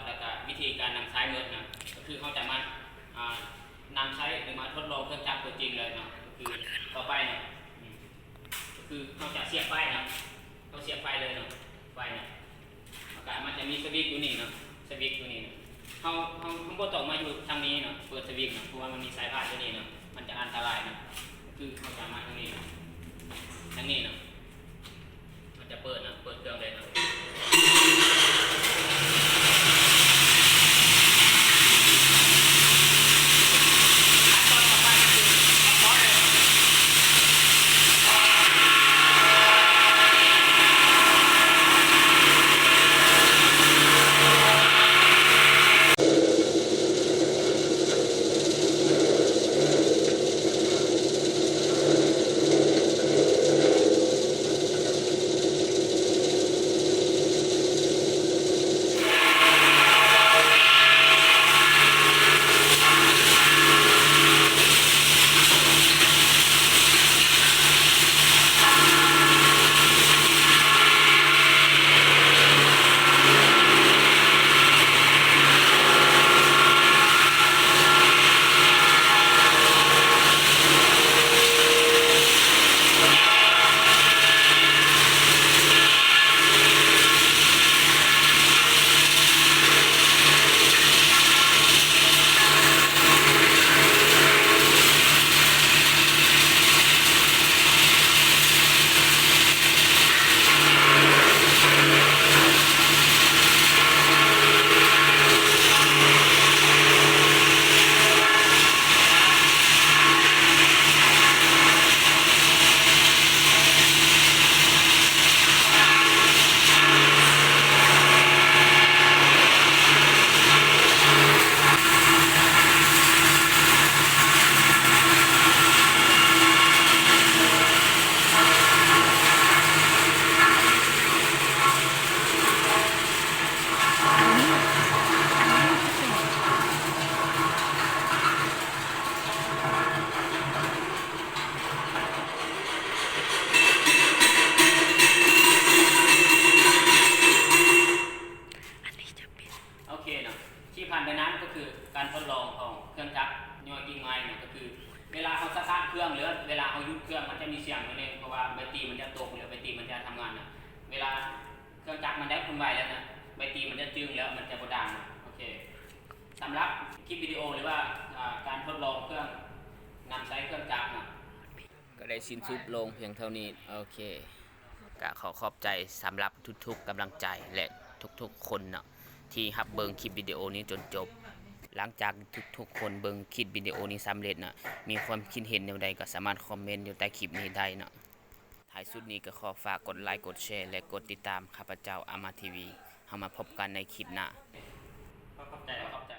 ແລ້ວກະວິທີການນຳໃຊ້ໝົດນະ ກໍຄືເຮົາຈະມາ ອ່າ ນຳໃຊ້ ຫຼື ມາທົດລອງເຄື່ອງຈັກຕົວຈິງເລີຍເນາະ. ກໍຄືຕໍ່ໄປເນາະ ອືມ ກໍຄືເຮົາຈະສຽບໄຟເນາະ ເຮົາສຽບໄຟເລີຍເນາະ ໄຟເນາະ. ແລ້ວກະມັນຈະມີສະວິດຢູ່ນີ້ເນາະ ສະວິດຢູ່ນີ້ເນາະ. ເຮົາ ເຮົາ ເຮົາບໍ່ຕ້ອງມາຢູ່ທາງນີ້ເນາະ ເປີດສະວິດເນາະ ເພາະວ່າມັນມີສາຍພານຢູ່ນີ້ເນາະ ມັນຈະອັນຕະລາຍເນາະ. ຄືເຮົາສາມາດທາງນີ້ເນາະ ທາງນີ້ເນາະ ມັນຈະເປີດເນາະ ເປີດເຄື່ອງໄດ້ເນາະ. ໂອເຄເນາະ ທີ່ຜ່ານໄປນັ້ນກໍຄືການທົດລອງຂອງເຄື່ອງຈັກຫຍ້ອຍກິ່ງໄມ້ເນາະ ກໍຄືເວລາເຮົາສະຕາດເຄື່ອງ ຫຼືວ່າເວລາເຮົາຢຸດເຄື່ອງ ມັນຈະມີສຽງໜ້ອຍໜຶ່ງ ເພາະວ່າແບັດຕີມັນຈະຕົກ ຫຼືແບັດຕີມັນຈະທຳງານນະ. ເວລາເຄື່ອງຈັກມັນໄດ້ຄວາມໄວແລ້ວນະ ແບັດຕີມັນຈະຈຶ້ງແລ້ວ ມັນຈະບໍ່ດັງນະ. ໂອເຄ ສຳລັບຄລິບວິດີໂອ ຫຼືວ່າ ອ່າ ການທົດລອງເຄື່ອງນຳໃຊ້ເຄື່ອງຈັກນະ ກໍໄດ້ສິ້ນສຸດລົງພຽງເທົ່ານີ້. ໂອເຄ ກະຂໍຂອບໃຈສຳລັບທຸກໆກຳລັງໃຈ ແລະ ທຸກໆຄົນເນາະ ທີ່ຮັບເບິ່ງຄລິບວິດີໂອນີ້ຈົນຈົບ. ຫຼັງຈາກທຸກໆຄົນເບິ່ງຄລິບວິດີໂອນີ້ສຳເລັດເນາະ ມີຄວາມຄິດເຫັນແນວໃດກໍສາມາດຄອມເມັນຢູ່ໃຕ້ຄລິບນີ້ໄດ້ເນາະ. ທ້າຍສຸດນີ້ກໍຂໍຝາກກົດໄລ ກົດແຊ ແລະ ກົດຕິດຕາມຂ້າພະເຈົ້າ ອາມາທີວີ. ເຮົາມາພົບກັນໃນຄລິບໜ້າ. ຂອບໃຈ ຂອບໃຈ.